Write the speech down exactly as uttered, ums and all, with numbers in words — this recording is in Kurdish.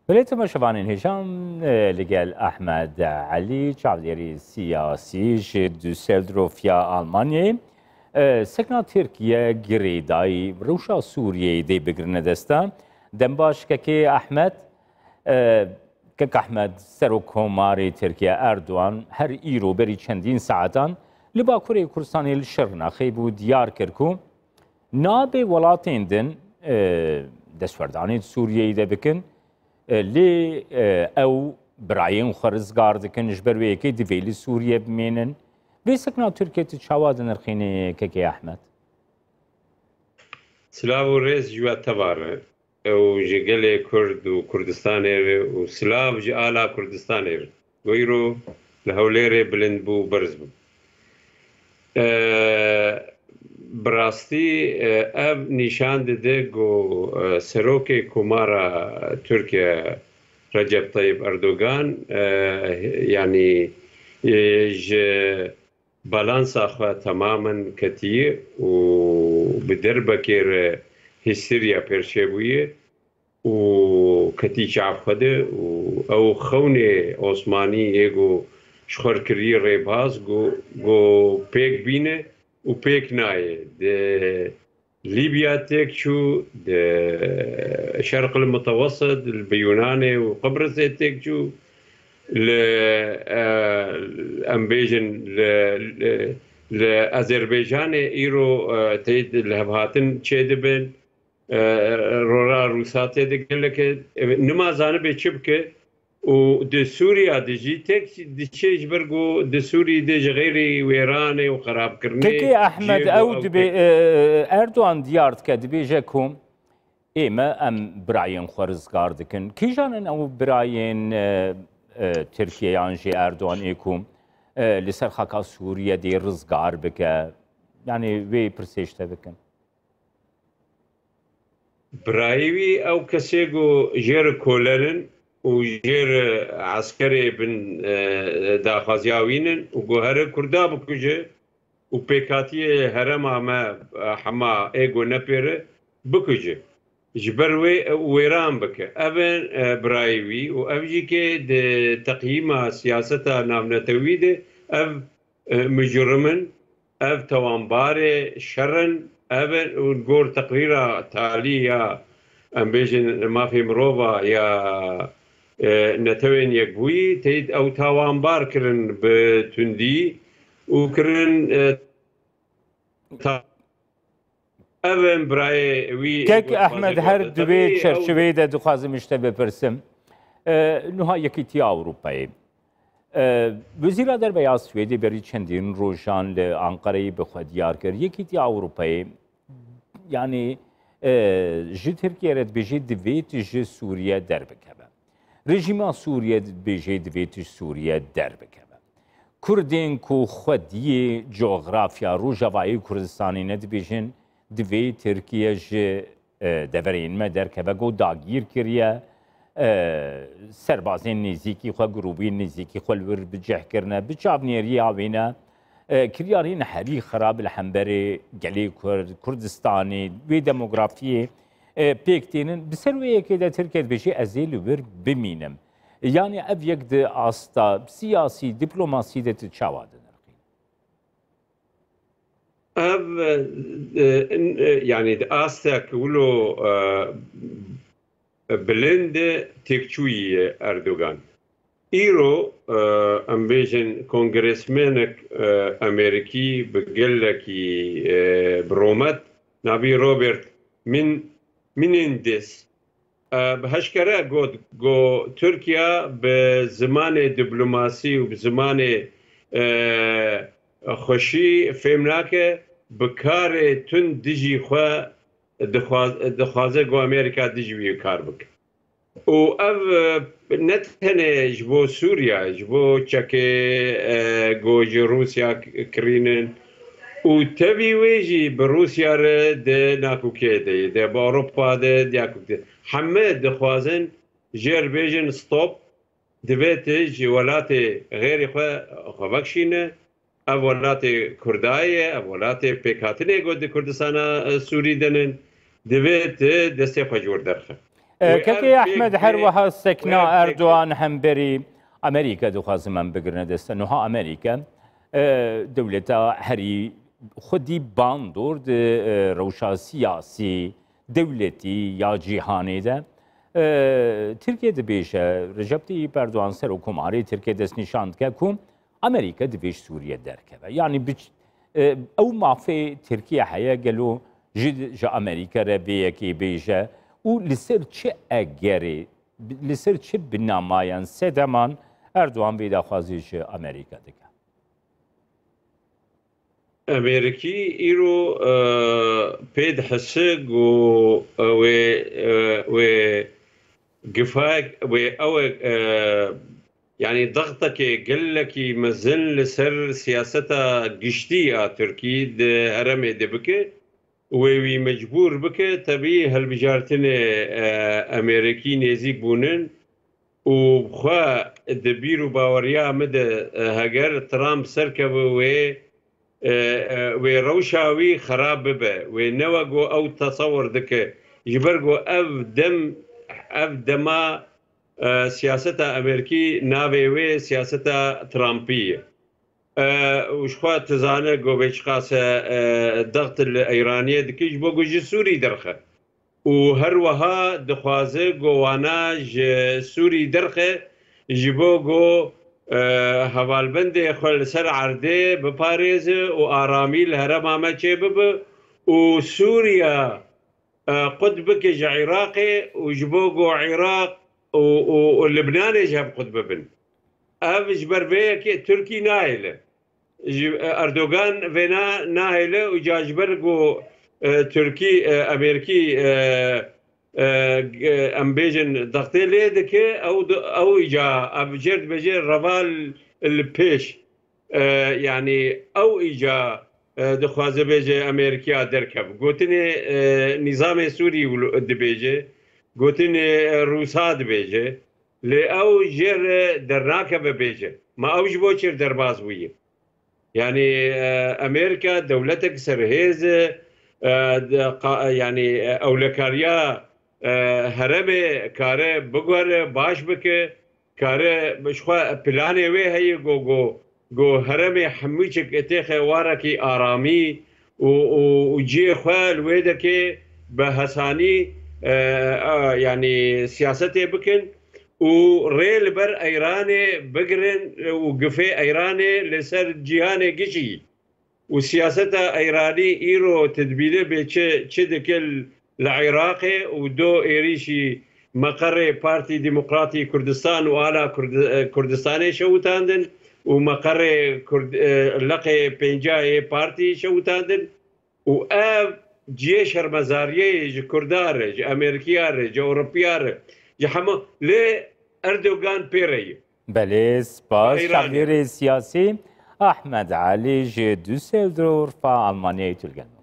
Belê temaşevanên hêja, e, li gel Ehmed Elî, çavdêrî siyasî ji Düsseldorf ya Almanyayê. E, sekna Tirkiye girêdayî rewşa Sûriyeyê dê bigirine desta. Dembaş kekê Ehmed, e, kek Ehmed, Serokkomarê Tirkiye Erdogan her îro berî çendîn saetan li Bakurê Kurdistanê li Şirnexê bû diyar kir ku nabe welatên din, e, destwerdanê di Sûriyeyê de bikin, e, lê, e, ew birayên xwe rizgar dikin, ji ber wê yekê divê li Sûriye bimênin. Vê sekna Tirkiye tu çawa dinirxînî kekê Ehmed? Silav û rêz ji we teva re û ji gelê Kurd û Kurdistanê re û silav ji ala Kurdistanê re. Ku îro li Hewlêrê bilind bû û berz bû. E, bi rastî, e, ev nîşan dide ku, e, serokê Komara Tirkiye Recep Tayyip Erdogan, e, yanî, e, ji balansa xwe temamen ketiye û bi derbekê re hîsteriya pêr çêbûye û ketî çav xwe de û ew xewnê Osmanî yê ku ji xwe kirî rêbaz ku, ku pêk bîne û pêk nayê. Di Lîbya têk çû, di Şerq el Mutewessit, li bi Yunanê û Qibrisê têk çû, li, e, em bêjin, li, li, li Azerbaycanê îro, e, tê li hevhatin çêdibin, e, rora Rûsa tê de gelek e, nima zanibê çi bike û di Sûriya de jî tek diçe ji ber ku di Sûrî de ji xeyrî wêranê û xerabkirinê Kekê Ehmed, jê ew û dibê, kek- e, Erdogan diyar dike, dibêje ku ê me em birayên xwe rizgar dikin. Kîjan in ew birayên, e, e, Tirkiye yan jî Erdogan ê ku, e, li ser xaka Sûriye dê rizgar bike? Yani wê pirsê ji te bikin. Birayê wî ew kesê ku jê re koler in û jê re eskerê bin, e, daxwaziya wî nin û ku here Kurda bikuje û pêkhatiyê herêma me, e, hema ê ku nepêre bikuje. Ji ber wê, e, wêran bike. Ev in, e, birayê wî û ev jî kê di teqyîma siyaseta navnetewî de ev e, mucrim in, ev tawanbarê şer in, ev in û li gor teqrîra talî ya, em bêjin, mafê mirova ya, e, Netewên Yekbûyî, teyîd ew tawanbar kirin bi tundî û kirin, e, ta-, Ev in birayê wî Kek Ehmed, her di vê çerçeveyê de dixwazim ji te bipirsim. E, nuha Yekîtiya Ewropayê. E, Wezîra Derve ya Swêdê berî çendîn rojan li Anqereyê bi xwe diyar kir. Yekîtiya Ewropayê, yanî, e, ji Tirkiye re dibêje divê tu ji Sûriye derbikeve. Rejîma Sûriye dibêje divê tu ji Sûriye derbikeve. Kurdên ku xwediyê cografya Rojavayê Kurdistanê ne dibêjin, divê Tirkiye ji, e, deverên me derkeve, ku dagîr kiriye, e, serbazên nêzîkî xwe, grûbên nêzîkî xwe li wir bi cih kirine, bi çavnêriya wê ne, e, kiryarên herî xirab li hemberê gelê Kurd, Kurdistanê, wê demografiyê, e, pêk tênin. Bi ser wê yekê de Tirkiye dibêje, ez ê li wir bimînim. Yani ev yek di asta siyasî, diplomasî de tu çawa dinirxî? Ev, e, e, yani di astek wilo, e, bilind têkçûyî ye Erdogan. Îro, e, em bêjin kongresmenek, e, Amerîkî bi gelekî, e, bi romet navî Robert Min-, Menendez, e, bi heşkere got, got Tirkiye bi zimanê diplomasî û bi zimanê, e, xweşî fêm nake, bi karê tund dijî xwe dixwaz-, dixwaze ku Amerîka dijî wî kar bike. Û ev, e, ne tenê ji bo Sûriye, ji bo çekê, e, ku ji Rûsya k-, kirînin û tevî wê jî bi Rûsya re di nakokê de ye, de bi Ewropa de di nakokê de. Heme dixwazin jê re bêjin stop, divê tu ji welatê xêrê xwe xwe vekişîne. Ev welatê Kurdayê ye, ev welatê pêkhatinê ku di Kurdistana, e, Sûrî de nin, divê tu destê xwe ji wir derxe. E, Wê Kekê ev Ehmed, pêk her bê, wiha sekna wê ev pêk Erdogan hemberî Amerîka dixwazim em bigirine deste. Nuha Amerîka, e, dewleta herî xwedî bandor di, e, rewşa siyasî, dewletî ya cîhanê de. E, Tirkiye dibêje, Recep Tayyip Erdogan, Serokkomarê Tirkiye destnîşan dike ku Amerîka divê ji Sûriye derkeve. Yanî bi ç-, e, ew mafê Tirkiye heye, gelo ji, ji Amerîka re vê yekê bêje û li ser çi egerê, li ser çi binamayan, sedeman Erdogan vê daxwazî ji Amerîka dike? Amerîkî îro, e, pê dihese ku, e, wê, e, wê gifayek, wê ew, e, yanî dextekê gelekî mezin li ser siyaseta giştî a Tirkî di herêmê de bike. Wê wî mecbûr bike, tevî hilbijartinê, e, Amerîkî nêzîk bûnin û xwe di bîr û baweriya min de, e, heger Trump serkeve wê, e, e, wê rewşa wî xerab bibe. Wê newe ku ew tesewir dike. Ji ber ku ev dem, ev dema, e, siyaseta Amerîkî navê wê siyaseta Trumpî ye. E, û ji xwe tu zane ku vê çiqas e, e, dext li Îraniyê dike ji bo ku ji Sûrî derxe. Û her wiha dixwaze ku wana ji Sûrî derxe ji bo ku, e, hevalbendê xwe li ser erdê biparêze û aramî li herêma me çêbibe û Sûriya, e, qut bike ji Iraqê û ji bo ku Iraq û, û, û Libnanê ji hev qut bibin. Ev ji ber vê yekê Tirkî nahêle. Ji, e, Erdogan vêna nahêle û ca ji ber ku, e, Tirkî, e, Amerîkî, e, e, g-, em bêjin dextê lê dike, ew di-, ew îca ev jêr dibêje reva li pêş. E, yanî ew îca, e, dixwaze bêje Amerîkaya derkev. Gotinê, e, nîzamê Sûrî wilo dibêje, gotinê, e, Rûsa dibêje. Lê ew jê re dernakeve bêje. Ma ew ji bo çi derbas bûye? Yanî, e, Amerîka dewletek serhêz e, e, de, qa-, yanî, e, ewlekariya, e, herêmê kare biguhere, baş bike, kare ji xwe planê wê heye ku, ku, ku herêmê hemû çik têxe warekî aramî û, û, û cihê xwe li wê derkê bi hesanî, e, e, yanî siyasetê bikin û rê li ber Îranê bigirin û gifê Îranê li ser cîhanê gişî. Û siyaseta Îranî îro tu dibîne bê çi, çi dike li Iraqê û do êrîşî meqerê Partî Demokratî Kurdistan û ala Kurd-, e, Kurdistanê şewitandin û meqerê Kurd-, e, leqê pênca yê partî şewitandin. Û ev cihê şermezariyê ye ji Kurda re, ji Amerîkiya re, ji Ewropiya re, ji hema lê Erdogan pê re ye. Belê, spas. Îranê. Şaxêrê siyasî Ahmed Elî ji Düsseldorfa Almanyayê tu li gel me.